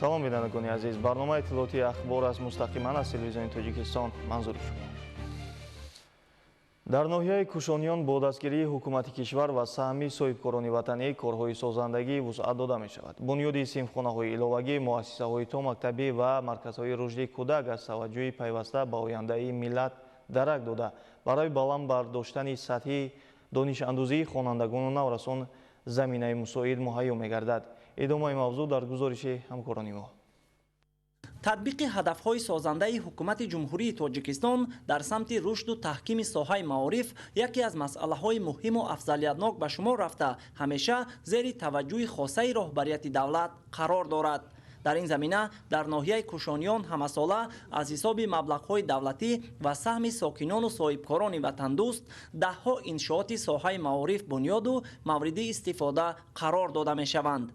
Салом, бинандагони азиз. Барномаи иттилоотии «Ахбор» аст, мустақиман аз Телевизиони Тоҷикистон манзури шумо. Дар ноҳияи Кушониён бо дастгирии ҳукумати кишвар ва саҳми соҳибкорони ватанӣ корҳои созандагӣ вусъат дода мешавад. Бунёди синфхонаҳои иловагӣ, муассисаҳои томактабӣ ва марказҳои рушди кӯдак аз таваҷҷӯҳи пайваста ба ояндаи миллат дарак дода, барои баланд бардоштани сатҳи донишандӯзии хонандагону наврасон заминаи мусоид муҳайё мегардад. Идомаи мавзӯъ дар гузориши ҳамкорони мо. Татбиқи ҳадафҳои созандаи Ҳукумати Ҷумҳурии Тоҷикистон дар самти рушду таҳкими соҳаи маориф яке аз масъалаҳои муҳиму афзалиятнок ба шумор рафта, ҳамеша зери таваҷҷӯҳи хосаи роҳбарияти давлат қарор дорад. Дар ин замина дар ноҳияи Кушониён ҳамасола аз ҳисоби маблағҳои давлатӣ ва саҳми сокинону соҳибкорони ватандӯст даҳҳо иншооти соҳаи маориф бунёду мавриди истифода қарор дода мешаванд.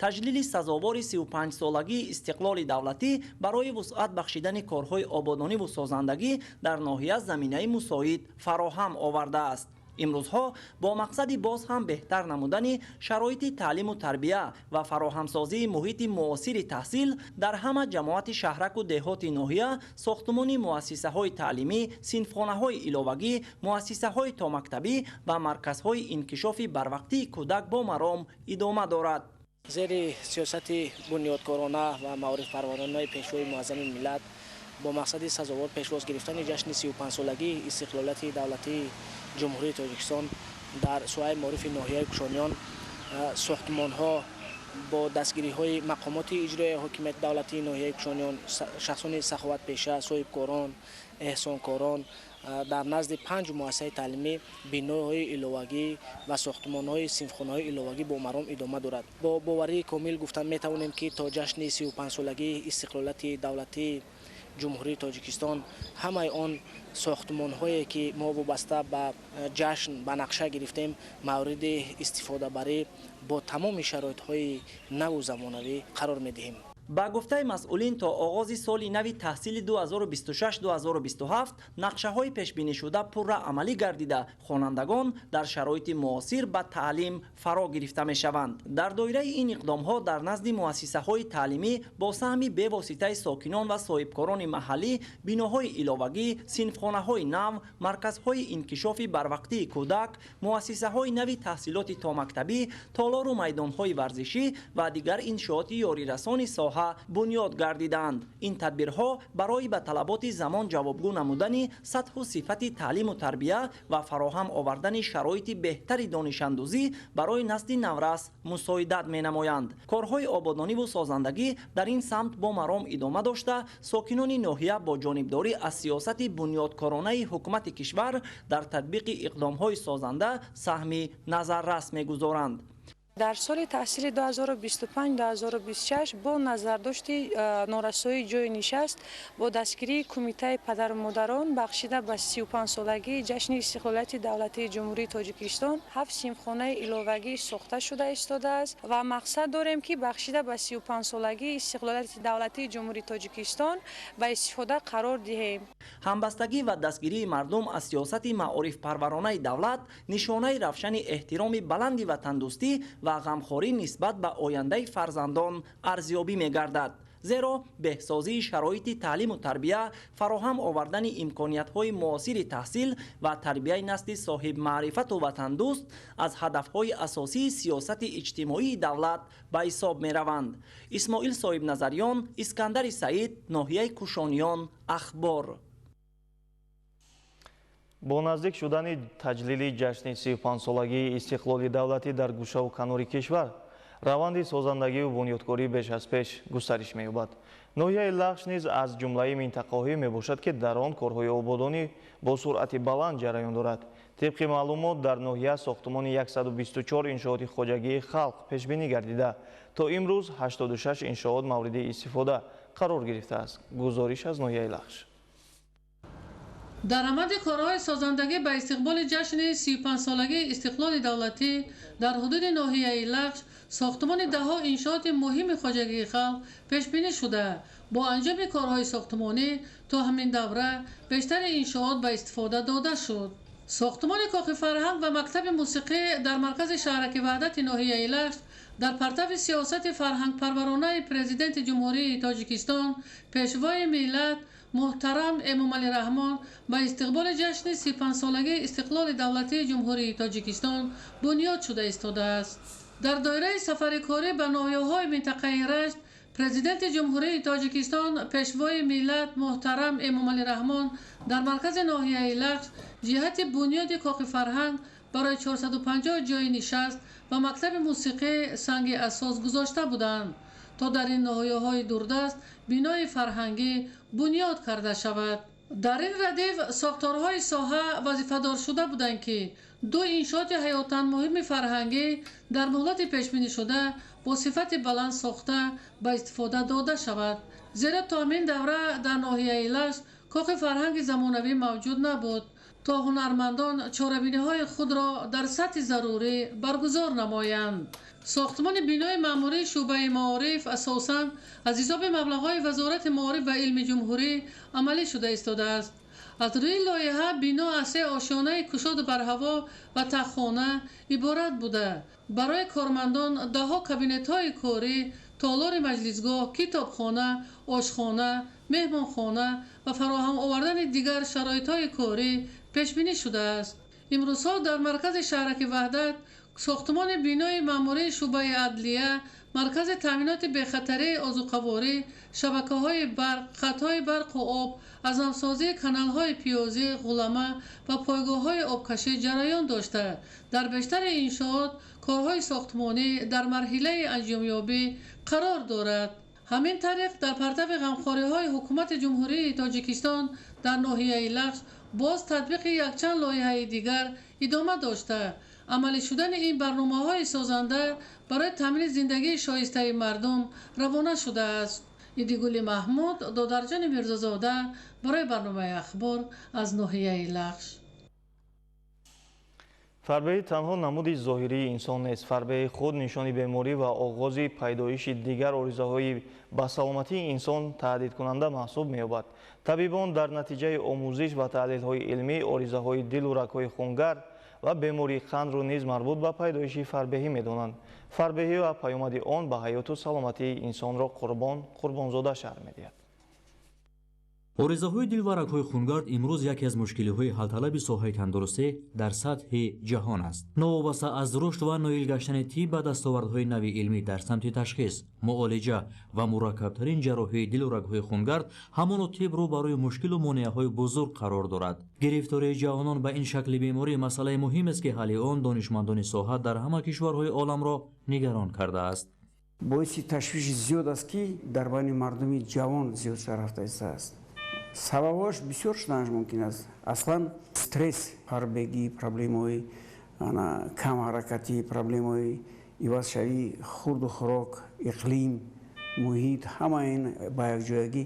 Таҷлили сазовори 35-солагии истиқлоли давлатӣ барои вусъат бахшидани корҳои ободониву созандагӣ дар ноҳия заминаи мусоид фароҳам овардааст. Имрӯзҳо бо мақсади боз ҳам беҳтар намудани шароити таълиму тарбия ва фароҳамсозии муҳити муосири таҳсил дар ҳама ҷамоати шаҳраку деҳоти ноҳия сохтумони муассисаҳои таълимӣ, синфхонаҳои иловагӣ, муассисаҳои томактабӣ ва марказҳои инкишофи барвақтии кӯдак бо маром идома дорад. Зери сиёсати бунёдкорона ва маорифпарваронаи Пешвои муаззами миллат, бо мақсади сазовор пешвоз гирифтани ҷашни 35-солагии истиқлолияти давлатии Ҷумҳурии Тоҷикистон, дар соҳаи маорифи ноҳияи Кушониён сохтмонҳо бо дастгириҳои мақомоти иҷроияи ҳокимияти давлатии ноҳияи Кушониён, шахсони саховатпеша, соҳибкорон, эҳсонкорон дар назди панҷ муассисаи таълимӣ биноҳои иловагӣ ва сохтмонҳои синфхонаҳои иловагӣ бо маром идома дорад. Бо боварии комил гуфта метавонем, ки то ҷашни 35-солагии истиқлолияти давлатии Ҷумҳурии Тоҷикистон ҳамаи он сохтмонҳое, ки мо вобаста ба ҷашн ба нақша гирифтем, мавриди истифодабарӣ бо тамоми шароитҳои наву замонавӣ қарор медиҳем. Ба гуфтаи масъулин, то оғози соли нави таҳсили 2026-2027 нақшаҳои пешбинишуда пурра амалӣ гардида, хонандагон дар шароити муосир ба таълим фаро гирифта мешаванд. Дар доираи ин иқдомҳо дар назди муассисаҳои таълимӣ бо саҳми бевоситаи сокинон ва соҳибкорони маҳаллӣ биноҳои иловагӣ, синфхонаҳои нав, марказҳои инкишофи барвақтии кӯдак, муассисаҳои нави таҳсилоти томактабӣ, толору майдонҳои варзишӣ ва дигар иншооти ёрирасони соҳа бунёд гардиданд. Ин тадбирҳо барои ба талаботи замон ҷавобгӯ намудани сатҳу сифати таълиму тарбия ва фароҳам овардани шароити беҳтари донишандӯзӣ барои насли наврас мусоидат менамоянд. Корҳои ободониву созандагӣ дар ин самт бо маром идома дошта, сокинони ноҳия бо ҷонибдорӣ аз сиёсати бунёдкоронаи ҳукумати кишвар дар татбиқи иқдомҳои созанда саҳми назаррас мегузоранд. Дар соли таҳсили 2025-2026 бо назардошти норасоии ҷойи нишаст, бо дастгирии Кумитаи падару модарон, бахшида ба 35-солагии ҷашни истиқлолияти давлатии Ҷумҳурии Тоҷикистон ҳафт синфхонаи иловагӣ сохта шуда истодааст ва мақсад дорем, ки бахшида ба 35-солагии истиқлолияти давлатии Ҷумҳурии Тоҷикистон ба истифода қарор диҳем. Ҳамбастагӣ ва дастгирии мардум аз сиёсати маорифпарваронаи давлат нишонаи равшани эҳтироми баланди ватандӯстӣ ва ғамхорӣ нисбат ба ояндаи фарзандон арзёбӣ мегардад, зеро беҳсозии шароити таълиму тарбия, фароҳам овардани имкониятҳои муосири таҳсил ва тарбияи насли соҳибмаърифату ватандӯст аз ҳадафҳои асосии сиёсати иҷтимоии давлат ба ҳисоб мераванд. Исмоил Соҳибназарён, Искандари Саид, ноҳияи Кушониён, «Ахбор». Бо наздик шудани таҷлили ҷашни 35-солагии истиқлоли давлатӣ дар гӯшаву канори кишвар раванди созандагиву бунёдкорӣ беш аз пеш густариш меёбад. Ноҳияи Лахш низ аз ҷумлаи минтақаҳое мебошад, ки дар он корҳои ободонӣ бо суръати баланд ҷараён дорад. Тибқи маълумот, дар ноҳия сохтумони 124 иншооти хоҷагии халқ пешбинӣ гардида, то имрӯз 86 иншоот мавриди истифода қарор гирифтааст. Гузориш аз ноҳияи Лахш. Дар раванди корҳои созандагӣ ба истиқболи ҷашни 35-солагии истиқлоли давлатӣ дар ҳудуди ноҳияи Лахш сохтмони даҳҳо иншооти муҳими хоҷагии халқ пешбинӣ шуда, бо анҷоми корҳои сохтмонӣ то ҳамин давра бештари иншоот ба истифода дода шуд. Сохтмони кохи фарҳанг ва мактаби мусиқӣ дар маркази шаҳраки Ваҳдати ноҳияи Лахш дар партави сиёсати фарҳангпарваронаи Президенти Ҷумҳурии Тоҷикистон, Пешвои миллат муҳтарам Эмомалӣ Раҳмон ба истиқболи ҷашни 35-солагии истиқлоли давлатии Ҷумҳурии Тоҷикистон бунёд шуда истодааст. Дар доираи сафари корӣ ба ноҳияҳои минтақаи Рашт, Президенти Ҷумҳурии Тоҷикистон, Пешвои миллат муҳтарам Эмомалӣ Раҳмон дар маркази ноҳияи Лахш ҷиҳати бунёди кохи фарҳанг барои 450 ҷойи нишаст ва мактаби мусиқӣ санги асос гузошта буданд, то дар ин ноҳияҳои дурдаст бинои фарҳангӣ бунёд карда шавад. Дар ин радиф сохторҳои соҳа вазифадор шуда буданд, ки ду иншооти ҳаётан муҳими фарҳангӣ дар муҳлати пешбинишуда бо сифати баланд сохта ба истифода дода шавад, зеро то ҳамин давра дар ноҳияи Лахш кохи фарҳанги замонавӣ мавҷуд набуд, то ҳунармандон чорабиниҳои худро дар сатҳи зарурӣ баргузор намоянд. Сохтмони бинои маъмурии шӯъбаи маориф асосан аз ҳисоби маблағҳои Вазорати маориф ва илми ҷумҳурӣ амалӣ шуда истодааст. Аз рӯи лоиҳа бино аз се ошёнаи кушоду барҳаво ва таххона иборат буда, барои кормандон даҳҳо кабинетҳои корӣ, толори маҷлисгоҳ, китобхона, ошхона, меҳмонхона ва фароҳам овардани дигар шароитҳои корӣ пешбинӣ шудааст. Имрӯзҳо дар маркази шаҳраки Ваҳдат сохтмони бинои маъмурии шӯъбаи адлия, маркази таъминоти бехатарии озуқаворӣ, шабакаҳои барқ, хатҳои барқу об, аз навсозии каналҳои пиёзӣ, ғулама ва пойгоҳҳои обкашӣ ҷараён дошта, дар бештари иншоот корҳои сохтмонӣ дар марҳилаи анҷомёбӣ қарор дорад. Ҳамин тариқ, дар партави ғамхориҳои Ҳукумати Ҷумҳурии Тоҷикистон дар ноҳияи Лахш боз татбиқи якчанд лоиҳаи дигар идома дошта, амалӣ шудани ин барномаҳои созанда барои таъмини зиндагии шоистаи мардум равона шудааст. Идигули Маҳмуд, Додарҷони Мирзозода барои барномаи Ахбор аз ноҳияи Лахш. Фарбеҳӣ танҳо намуди зоҳирии инсон нест. Фарбеҳӣ худ нишони беморӣ ва оғози пайдоиши дигар оризаҳои ба саломатии инсон таҳдидкунанда маҳсуб меёбад. Табибон дар натиҷаи омӯзиш ва таҳлилҳои илмӣ оризаҳои дилу рагҳои хунгард ва бемории қандро низ марбут ба пайдоиши фарбеҳӣ медонанд. Фарбеҳӣ ва паёмади он ба ҳаёту саломатии инсонро Қурбонзода шарҳ медиҳад. Оризаҳои дил ва рагҳои хунгард имрӯз яке аз мушкилиҳои ҳалталаби соҳаи тандурустӣ дар сатҳи ҷаҳон аст. Новобаста аз рушд ва ноил гаштани тиб ба дастовардҳои нави илмӣ дар самти ташхис, муолиҷа ва мураккабтарин ҷарроҳии дилу рагҳои хунгард, ҳамоно тиб рӯ барои мушкилу монеаҳои бузург қарор дорад. Гирифтории ҷавонон ба ин шакли беморӣ масъалаи муҳимест, ки ҳалли он донишмандони соҳа дар ҳама кишварҳои оламро нигарон кардааст. Боиси ташвиши зиёд аст, ки дар байни мардуми ҷавон зиёд рафта истааст. Сабабҳояш бисёр шуданаш мумкин аст. Аслан стресс, фарбегӣ, проблемаҳои камҳаракатӣ, проблемаҳои ивазшавии хурду хӯрок, иқлим, муҳит, ҳама ин ба якҷоягӣ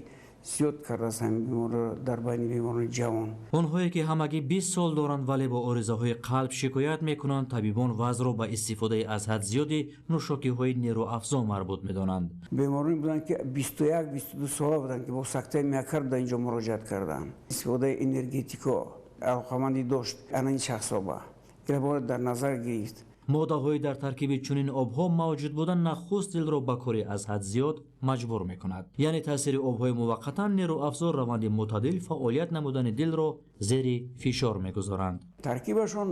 зиёд кардааст ҳамин бемориро дар байни беморони ҷавон. Онҳое ки ҳамагӣ 20 сол доранд, вале бо оризаҳои қалб шикоят мекунанд, табибон вазъро ба истифодаи аз ҳад зиёди нӯшокиҳои нерӯафзо марбут медонанд. Бемороне буданд, ки 21, 22 сола буданд, ки бо сактаи миокард дар инҷо муроҷиат карданд. Истифодаи энергетико алоқамандӣ дошт ана ин шахсҳо ба инро бояд дар назар гирифт. Моддаҳои дар таркиби чунин обҳо мавҷуд буда нахуст дилро ба кори аз ҳад зиёд маҷбур мекунад. Яъне таъсири обҳои муваққатан нерӯафзо раванди мӯътадил фаъолият намудани дилро зери фишор мегузоранд. Таркибашон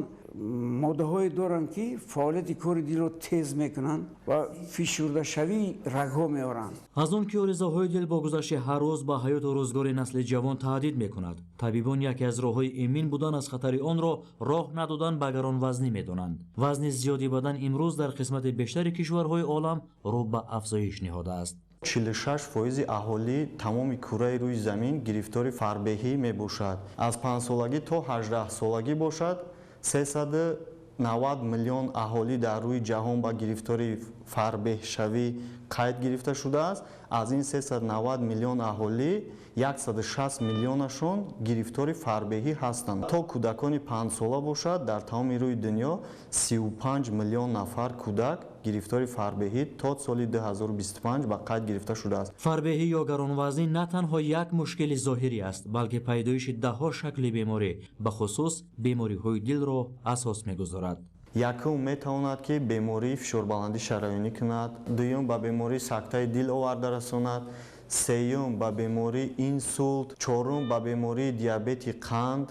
моддаҳое доранд, ки фаъолияти кори дилро тез мекунанд ва фишурдашавии рагҳо меоранд. Аз он ки оризаҳои дил бо гузашти ҳар рӯз ба ҳаёту рӯзгори насли ҷавон таҳдид мекунад, табибон яке аз роҳҳои эмин будан аз хатари онро роҳ надодан ба гаронвазнӣ медонанд. Вазни зиёди бадан имрӯз дар қисмати бештари кишварҳои олам рӯ ба афзоиш ниҳодааст. 46% аҳолии тамоми кураи рӯи замин гирифтори фарбеҳӣ мебошад. Аз 5-солагӣ то 18-солагӣ бошад, 390 миллион аҳолӣ дар рӯи ҷаҳон ба гирифтори фарбеҳшавӣ қайд гирифта шудааст. Аз ин 390 миллион аҳолӣ 160 миллионашон гирифтори фарбеҳӣ ҳастанд. То кӯдакони 5сола бошад, дар тамоми рӯи дунё 35 миллион нафар кӯдак гирифтори фарбеҳӣ то соли 2025 ба қайд гирифта шудааст. Фарбеҳӣ ё гаронвазнӣ на танҳо як мушкили зоҳирӣ аст, балки пайдоиши даҳҳо шакли беморӣ, бахусус бемориҳои дилро асос мегузорад. Якум метавонад ки бемории фишорбаландӣ шараёнӣ кунад, дуюм ба бемории сактаи дил оварда расонад, сеюм ба бемории инсулт, чорум ба бемории диабети қанд,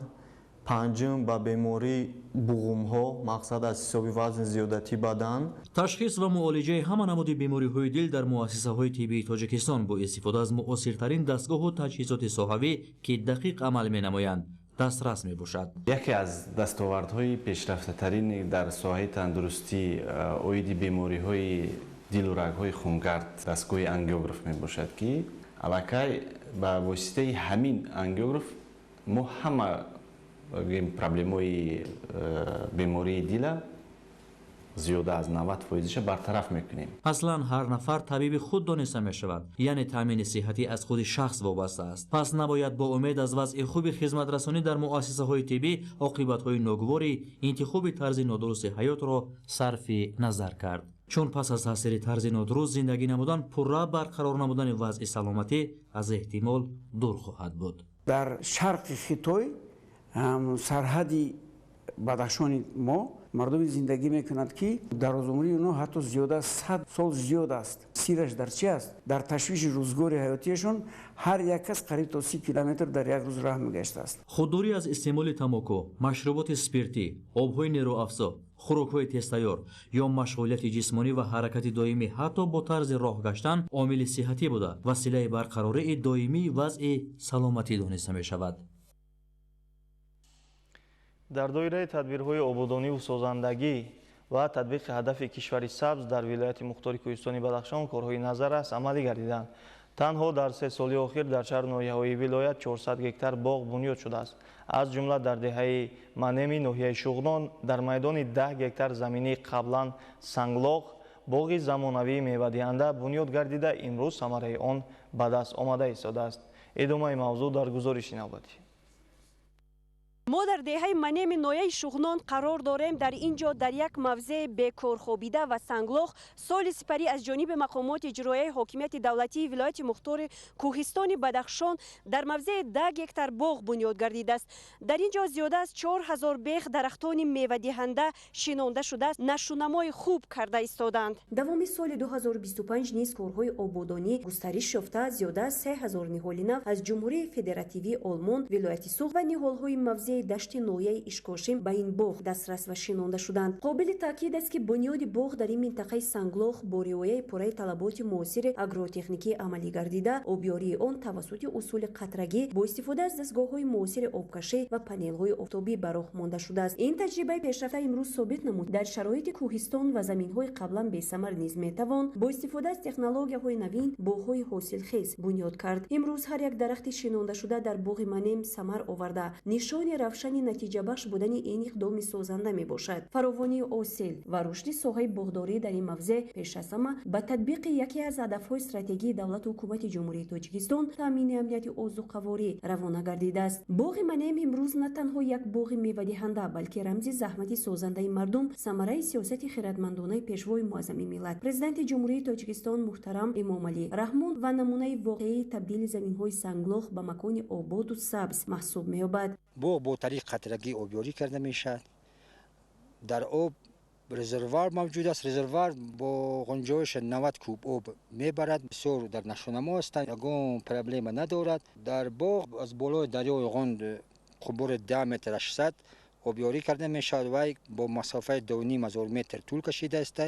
панҷум ба бемории буғумҳо, мақсад аз ҳисоби вазни зиёдатии бадан. Ташхис ва муолиҷаи ҳама намуди бемориҳои дил дар муассисаҳои тиббии Тоҷикистон бо истифода аз муосиртарин дастгоҳу таҷҳизоти соҳавӣ, ки дақиқ амал менамоянд, дастрас мебошад. Яке аз дастовардҳои пешрафтатарин дар соҳаи тандурустӣ оиди бемориҳои дилу рагҳои хунгард дастгоҳи ангиограф мебошад, ки аллакай ба воситаи ҳамин ангиограф мо ҳама проблемаҳои бемории дила зиёда аз 90%-ша бартараф мекунем. Аслан ҳар нафар табиби худ дониста мешавад, яъне таъмини сиҳатӣ аз худи шахс вобаста аст. Пас набояд бо умед аз вазъи хуби хизматрасонӣ дар муассисаҳои тиббӣ оқибатҳои ногувори интихоби тарзи нодурусти ҳаётро сарфи назар кард. Чун пас аз таъсири тарзи нодуруст зиндагӣ намудан пурра барқарор намудани вазъи саломатӣ аз эҳтимол дур хоҳад буд. Дар шарқи Хитой, сарҳади Бадахшони мо, мардуми зиндагӣ мекунад, ки дарозумрии онҳо ҳатто зиёда аз 100 сол зиёд аст. Сираш дар чи аст? Дар ташвиши рӯзгори ҳаётиашон ҳар як кас қариб то 30 километр дар як рӯз раҳ мегаштааст. Худдорӣ аз истеъмоли тамоку, машруботи спиртӣ, обҳои нерӯафзо, хӯрокҳои тезтайёр ё машғулияти ҷисмонӣ ва ҳаракати доимӣ ҳатто бо тарзи роҳ гаштан омили сиҳатӣ буда, василаи барқарории доимии вазъи саломатӣ дониста мешавад. Дар доираи тадбирҳои ободониву созандагӣ ва татбиқи ҳадафи кишвари сабз дар вилояти мухтори Кӯҳистони Бадахшон корҳои назаррас амалӣ гардиданд. Танҳо дар 3 соли охир дар шаҳру ноҳияҳои вилоят 400 гектар боғ бунёд шудааст. Аз ҷумла дар деҳаи Манеми ноҳияи Шуғнон дар майдони 10 гектар заминии қаблан санглоқ боғи замонавии мевадиҳанда бунёд гардида, имрӯз самараи он ба даст омада истодааст. Идомаи мавзӯъ дар гузориши навбатӣ. Мо дар деҳаи Манеми ноҳияи Шуғнон қарор дорем. Дар ин ҷо дар як мавзеи бекорхобида ва санглох соли сипарӣ аз ҷониби мақомоти иҷроияи ҳокимияти давлатии вилояти мухтори Кӯҳистони Бадахшон дар мавзеи 10 гектар боғ бунёд гардидааст. Дар ин ҷо зиёда аз 4000 бех дарахтони мевадиҳанда шинонда шудааст, нашунамои хуб карда истодаанд. Давоми соли 2025 низ корҳои ободонӣ густариш ёфта, зиёда аз 3000 ниҳоли нав аз Ҷумҳурии Федеративии Олмон, вилояти Суғд ва ниҳолҳои мавзеи дашти ноҳияи Ишкошим ба ин боғ дастрас ва шинонда шуданд. Қобили таъкид аст, ки бунёди боғ дар ин минтақаи санглох бо риояи пурраи талаботи муосири агротехникӣ амалӣ гардида, обёрии он тавассути усули қатрагӣ бо истифода аз дастгоҳҳои муосири обкашӣ ва панелҳои офтобӣ ба роҳ монда шудааст. Ин таҷрибаи пешрафта имрӯз собит намуд, дар шароити кӯҳистон ва заминҳои қаблан бесамар низ метавон бо истифода аз технологияҳои навин боғҳои ҳосилхез бунёд кард. Имрӯз ҳар як дарахти шинондашуда дар боғи Манем самар оварда, нишони равшани натиҷабахш будани ин иқдоми созанда мебошад. Фаровонии ҳосил ва рушди соҳаи боғдорӣ дар ин мавзеъ пеш аз ҳама ба татбиқи яке аз ҳадафҳои стратегии давлату ҳукумати Ҷумҳурии Тоҷикистон таъмини амнияти озуқаворӣ равона гардидааст. Боғи Манем имрӯз на танҳо як боғи мевадиҳанда, балки рамзи заҳмати созандаи мардум, самараи сиёсати хиратмандонаи пешвои муаззами миллат, президенти Ҷумҳурии Тоҷикистон муҳтарам Эмомалӣ Раҳмон ва намунаи воқеии табдили заминҳои санглох ба макони ободу сабз маҳсуб меёбад. Боғ бо тариқи қатрагӣ обёрӣ карда мешавад. Дар об резервуар мавҷуд аст. Резервуар бо ғунҷоиши 90 куб об мебарад. Бисёр дар нашонамо ҳастанд, ягон проблема надорад. Дар боғ аз болои дарёи Ғонд қубури 10 метр 800 обёрӣ карда мешавад. Вай бо масофаи 2500 метр тӯл кашидааст.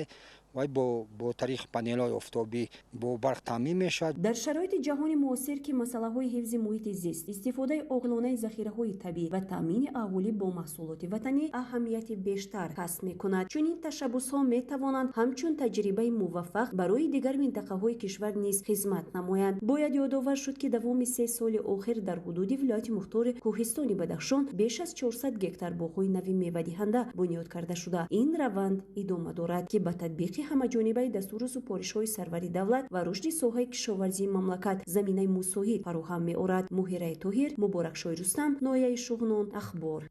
Вай бо тариқи панелҳои офтобӣ бо барқ таъмин мешавад. Дар шароити ҷаҳони муосир, ки масъалаҳои ҳифзи муҳити зист, истифодаи оқилонаи захираҳои табиӣ ва таъмини аҳолӣ бо маҳсулоти ватанӣ аҳамияти бештар касб мекунад, чунин ташаббусҳо метавонанд ҳамчун таҷрибаи муваффақ барои дигар минтақаҳои кишвар низ хизмат намоянд. Бояд ёдовар шуд, ки давоми 3 соли охир дар ҳудуди вилояти мухтори Кӯҳистони Бадахшон беш аз 400 гектар боғҳои нави мевадиҳанда бунёд карда шуда. Ин раванд идома дорад, ки ба татбиқи ҳамаҷонибаи дастуру супоришҳои сарвари давлат ва рушди соҳаи кишоварзии мамлакат заминаи мусоид фароҳам меорад. Муҳираи Тоҳир, Муборакшоҳи Рустам, ноҳияи Шуғнон, Ахбор.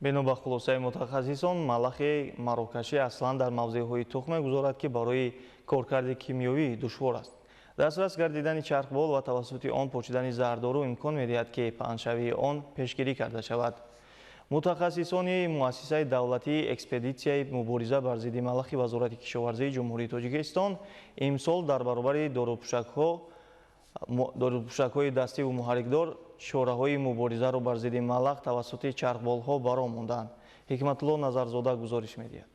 Бино ба хулосаи мутахассисон, малахи марокашӣ аслан дар мавзеъҳои тухм мегузорад, ки барои коркарди кимиёвӣ душвор аст. Дастрас гардидани чархбол ва тавассути он почидани зардору имкон медиҳад, ки паҳншавии он пешгирӣ карда шавад. Мутахассисони муассисаи давлатии экспедитсияи мубориза бар зидди малахи Вазорати кишоварзии Ҷумҳурии Тоҷикистон имсол дар баробари дорупӯшакҳои дастиву муҳаррикдор чораҳои муборизаро бар зидди малах тавассути чархболҳо баро монданд. Ҳикматулло Назарзода гузориш медиҳад.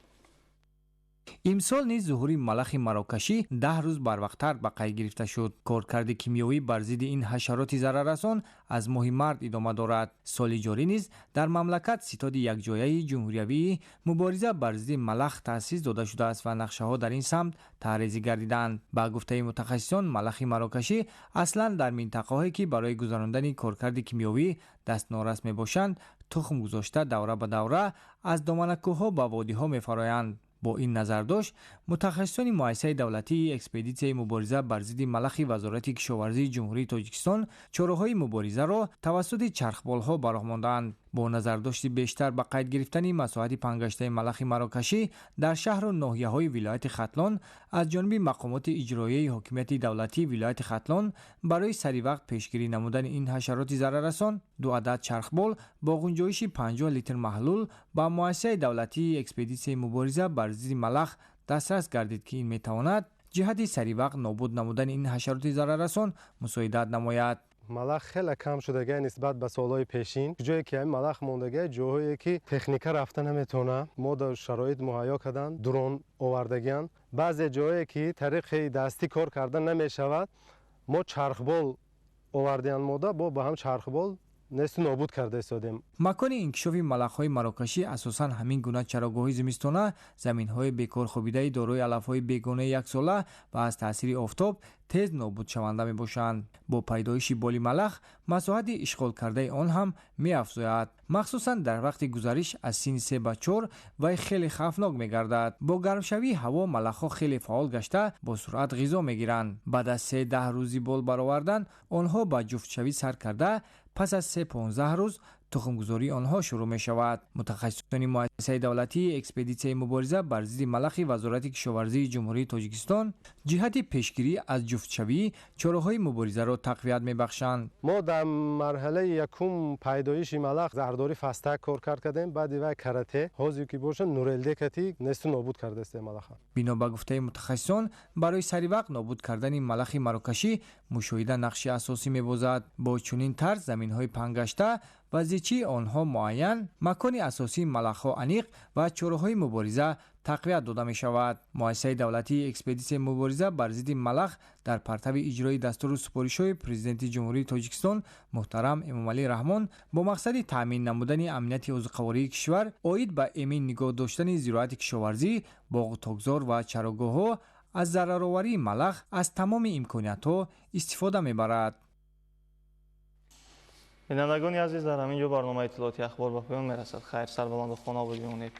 Имсол низ зуҳури малахи марокашӣ 10 рӯз барвақттар ба қайд гирифта шуд. Коркарди кимиёвӣ бар зидди ин ҳашароти зараррасон аз моҳи март идома дорад. Соли ҷорӣ низ дар мамлакат ситоди якҷояи ҷумҳуриявии мубориза бар зидди малах таъсис дода шудааст ва нақшаҳо дар ин самт таҳрезӣ гардиданд. Ба гуфтаи мутахассисон, малахи марокашӣ аслан дар минтақаҳое, ки барои гузарондани коркарди кимиёвӣ дастнорас мебошанд, тухм гузошта давра ба давра аз доманакӯҳҳо ба водиҳо мефароянд. Бо ин назардошт, мутахассисони муассисаи давлатии экспедитсияи мубориза бар зидди малахи Вазорати кишоварзии Ҷумҳурии Тоҷикистон чораҳои муборизаро тавассути чархболҳо ба роҳ мондаанд. Бо назардошти бештар ба қайд гирифтани масоҳати пангаштаи малахи марокашӣ дар шаҳру ноҳияҳои вилояти Хатлон аз ҷониби мақомоти иҷроияи ҳокимияти давлатии вилояти Хатлон барои саривақт пешгирӣ намудани ин ҳашароти зараррасон 2 адад чархбол бо ғунҷоиши 50 литр маҳлул ба муассисаи давлатии экспедитсияи мубориза бар зидди малах дастрас гардид, ки ин метавонад ҷиҳати саривақт нобуд намудани ин ҳашароти зараррасон мусоидат намояд. Малах хеле кам шудагай нисбат ба солҳои пешин. Ҷое ки ҳамин малах мондагай, ҷоҳое ки техника рафта наметавона, мо дар шароит муҳайё кардан, дрон овардагиан. Баъзе ҷое ки тариқи дастӣ кор карда намешавад, мо чархбол овардиан, мода бо ба ҳам чархбол несту нобуд карда истодем. Макони инкишофи малахҳои марокашӣ асосан ҳамин гуна чарогоҳҳои зимистона, заминҳои бекорхобидаи дорои алафҳои бегонаи яксола ва аз таъсири офтоб тез нобудшаванда мебошанд. Бо пайдоиши боли малах масоҳати ишғолкардаи он ҳам меафзояд. Махсусан дар вақти гузариш аз синни 3 ба 4 вай хеле хавфнок мегардад. Бо гармшавии ҳаво малахҳо хеле фаъол гашта бо суръат ғизо мегиранд. Баъд аз 3-10 рӯзи бол баровардан онҳо ба ҷуфтшавӣ сар карда, пас аз 3-15 рӯз тухмгузории онҳо шурӯъ мешавад. Мутахассисони муассисаи давлатии экспедитсияи мубориза бар зидди малахи Вазорати кишоварзии Ҷумҳурии Тоҷикистон ҷиҳати пешгирӣ аз ҷуфтшавӣ чораҳои муборизаро тақвият мебахшанд. Мо дар марҳалаи якум пайдоиши малах зардорӣ фастак кор кардем, баъди вай карате, ҳозир ки бошад нурелдекати несту нобуд кардастем малаха. Бино ба гуфтаи мутахассисон, барои саривақт нобуд кардани малахи марокашӣ мушоҳида нақши асосӣ мебозад. Бо чунин тарз заминҳои пангашта ва зичии онҳо муайян, макони асосии малахҳо аниқ ва чораҳои мубориза тақвият дода мешавад. Муассисаи давлатии экспедитсияи мубориза бар зидди малах дар партави иҷрои дастуру супоришҳои Президенти Ҷумҳурии Тоҷикистон муҳтарам Эмомалӣ Раҳмон бо мақсади таъмин намудани амнияти озуқавории кишвар оид ба эмин нигоҳ доштани зироати кишоварзӣ, боғу токзор ва чарогоҳҳо аз зарароварии малах аз тамоми имкониятҳо истифода мебарад. Бинандагони азиз, дар ҳамин ҷо барномаи иттилооти Ахбор ба поён мерасад. Хайр, сарбаланду хона бимонед.